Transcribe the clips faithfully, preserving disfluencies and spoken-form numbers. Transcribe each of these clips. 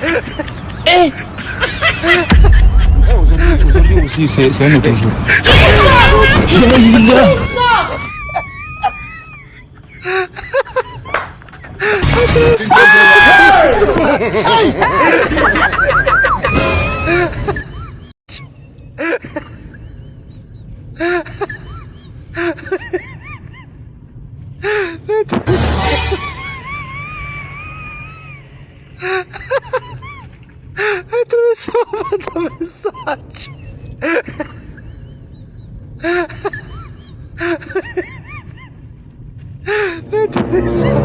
Eh! Eh, ozodi, ozodi osi, se, se nou toujou. Atravesou a mesaj. Atravesou.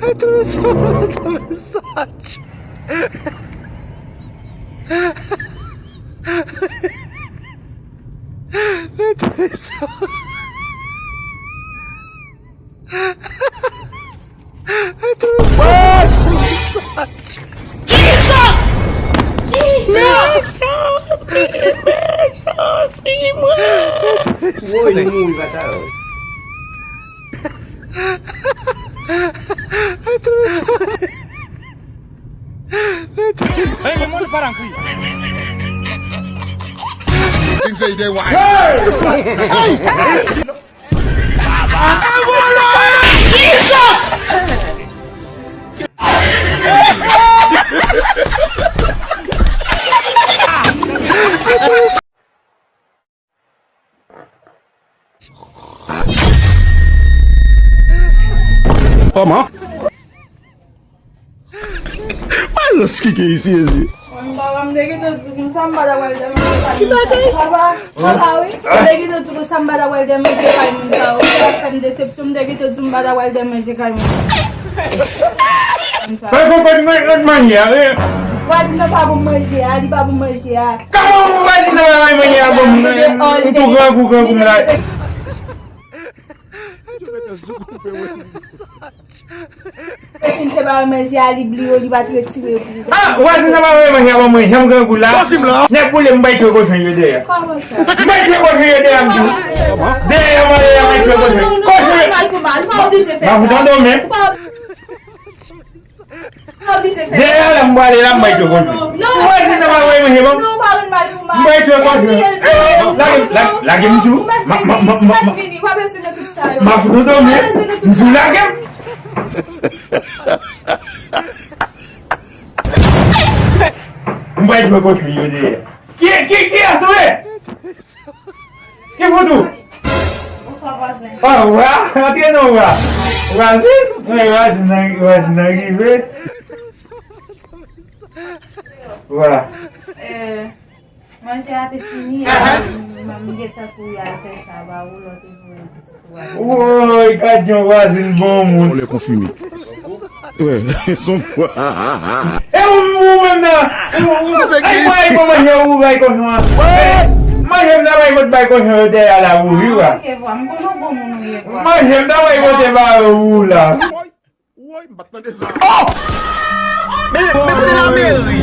Atravesou a mesaj. Atravesou. Jesus! Jesus! Woy, li mouri, bata yo. Hey, maman, li pa nan kri. Things say they why. Kòman? Malòs ki gen isi, mezye. Mwen, papa, m te gentan di w konsa, m pa ta pral dèmanje kay moun sa yo. Papa, papa, wi. M te gentan di w konsa, m pa ta pral dèmanje kay moun sa yo. Ou te ap fè m desepsyon, m te gentan di w m pa ta pral dèmanje kay moun sa yo. Mwen konprann mwen, mwen manje a, wi. Vwazin nan pa bon manje a, li pa bon manje a. Kòman vwazin nan pa manje a bon? Ou tou grangou, grangou la. Depi m te ba w manje a, li bliye w, li pa t retire pou ou. Ah, vwazin nan pa voye manje a ban mwen, janm grangou la. Sòti m la. Nèg boule, m bay twe kochon yo dèyè. Kòman sa? M bay twe kochon yo dèyè, m di w. Dèyè, m ale, m bay twe kochon. Kochon yo. Mal pou mal, pa oblije fè sa. M ap foutan dòmi. Pa oblije fè sa. Dèyè la, m prale la, m bay twe kochon. Non, non, non. Vwazin nan pa voye manje ban m. Non, pa vin mal pou mal. M bay twe kochon. Lage, lage, lage m di w. Ma, ma, ma, ma, ma. M ap foutan dòmi. M di w lage m. M bay twe kochon yo dèyè. Ki, ki, kiyès ou ye? Ki fout ou? Bonswa, vwazen. Ah, wa, antre non, wa. Vwazen? Wi, vwazen nan, vwazen nan rive. Wa. Eh, manje a te fini, ah, m gentan kouri al fè sa ba ou, lè w te voye. Woy, gad yon vwazen bon moun. Lè konfime. Wè, son. E ou, ou menm nan? Ou, ou, ay, mwen, ay, mwen manje ou bay kochon an. Manje m nan bay, mwen bay kochon yo dèyè la, ou, wi, wa. Ok, vwa, m konnen w bon moun ou ye, vwa. Manje m nan bay, mwen te ba ou la. Woy, woy, m pa t tande sa. Oh! Men, men kote lanmeri?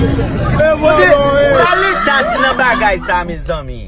Kote, sa leta di nan bagay sa, mezanmi?